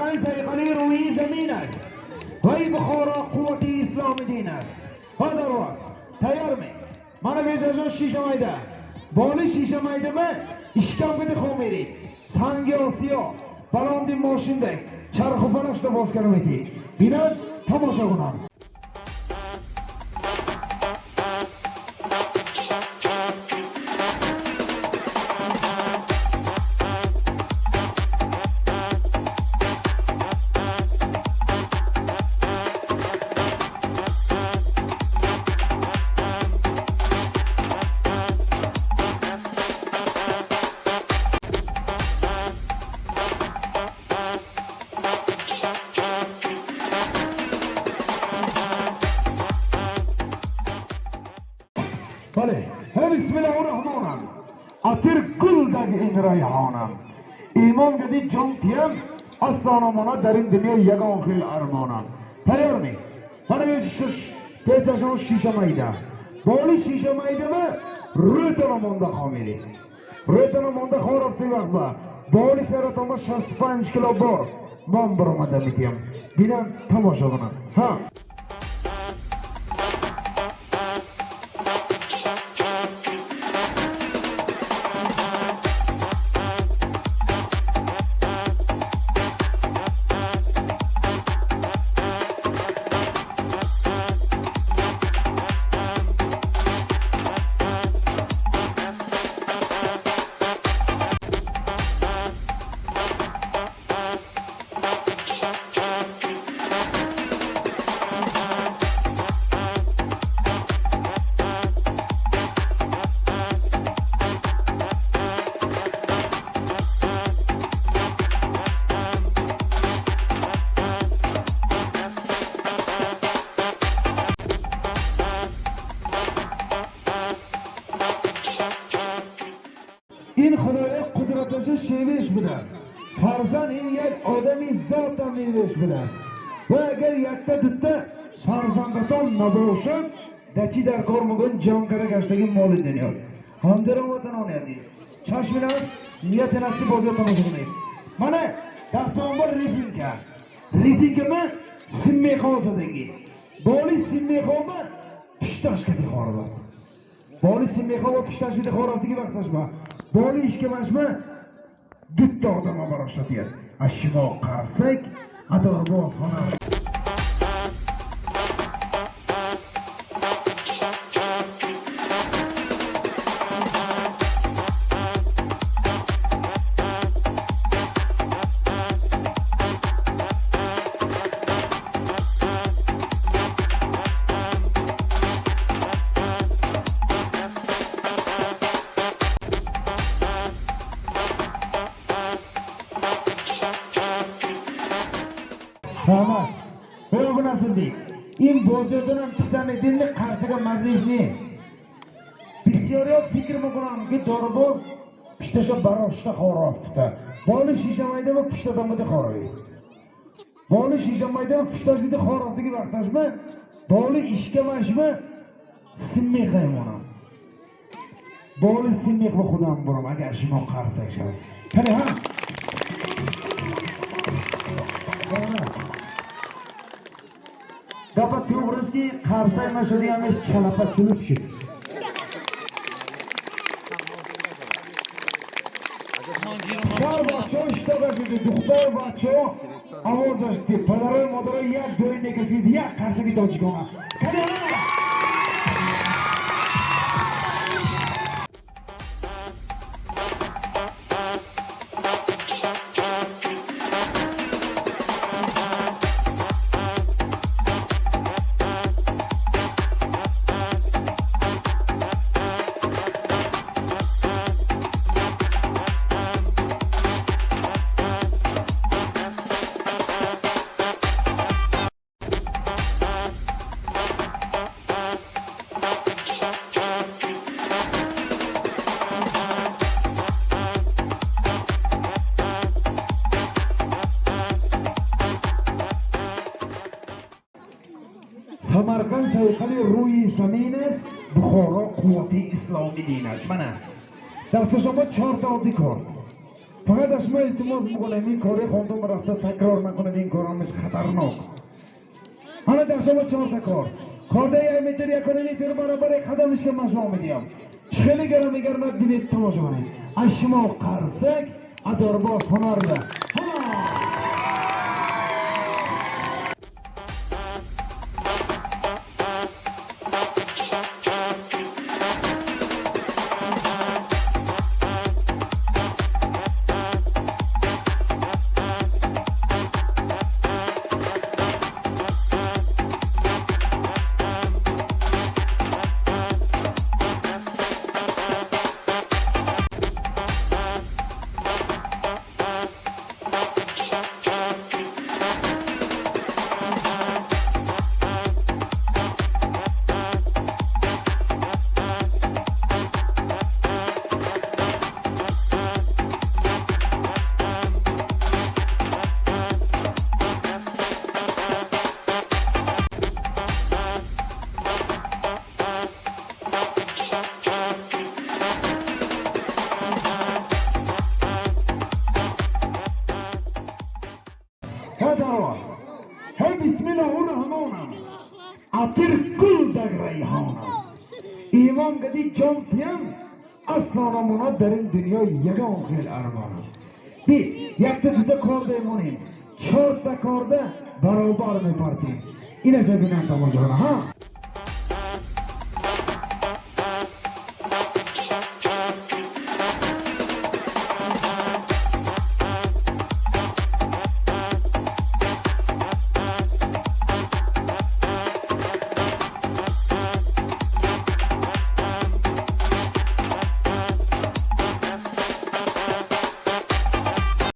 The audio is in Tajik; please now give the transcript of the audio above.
Samarqand sayqali ro'yi zamin ast, voy Buxoro quvvati islomi din ast. Ha, darvoz tayyormi? Mana bezajon shisha mayda. Boli shisha maydami? Ishkambidi xomirik. Sangi Osiyo, balondi moshindak, charxu falakda bosganimiki. Binan tomosha qilaman. Bale, ha bismillahirrahmanirrahim. Atir gul dag in rayhonam. Iymon gadi jon tiyam, assalomona dar in dunyo yagon xil armonam. Tayyormi? Mana pechashon shisha mayda. Boli shisha maydami? Ro'tana monda xomili. Ro'tana monda xorobti vaqba. Boli saratoma 65 kilo bor. Mon biromada mitiyam. Binan tomosha qilaman. Ha. In Xudoyo qudratishi shevish bilasiz. Farzand in yak odamiy zotan mevish bilasiz. Va agar yakta dutta farzandaton naboshad, dachi darkor mugun jon karagashdagi moli dunyo. Hamdaron vatanoni aziz. Chashmilar niyat bozor tomosha qilaylik. Mana dastonbor rezinka. Rezinkami simmexosadagi. Boli simmexomi pishtashga dehorbat. Boli simmexo va pishtashga dehorbatdagi vaqtashma. Boli ishkamashmi dutta odam baroshatiyat. Ashimo qarsak, adorboz xona. Rahmat. Buni bu nasiblik. In bozordan pisani dinni qarsiga mazlishni. Bisyoriyot fikr mikunam ki dorboz pishtasha baroshta xorob tuta. Boli shishamaydi va pishtadan xorobi. Boli shishamaydi va pishtashida xorobdagi vaqtashmi? Boli ishkamashmi? Simmiy hayvonam. Boli simmiy va xudam buram agar shimo qarsak shab. Qani ha? Gapa to'g'riki qarsayma shu degani chalapa chulib tushib. Писар бачаҳо иштоба шуди, духтар бачаҳо овозаш ки падарои модаро як ҷой мекашид, як қарсаки тоҷикона. Кани ҳа? Samarqand sayqali ro'yi zamin ast, Buxoro quvvati islomiy din ast. Mana. Dastashonda chorta oddiy kor. Фақат аз шумо илтимос мекунем, ин кори хондум рафта такрор накунед, ин корамиш хатарнок. Ҳама дар шумо чорта кор. Корда 1 метр, 1.5 метр баробари қадамиш ки ман шумо медиҳам. Чӣ хеле гарм мегармад, бинед, тамошо кунед. Аз шумо қарсак, адорбоз ҳунарда. Дарвоз. Ҳей, бисмиллоҳу раҳмонам. Атир гул даг райҳонам. Имон гади ҷон тиям, асло намонад дар ин дунё ягон хел армонам. Би, якта дута корда монем. Чорта корда баробар мепартем. Инаша бинам, тамошо кунам, ҳа?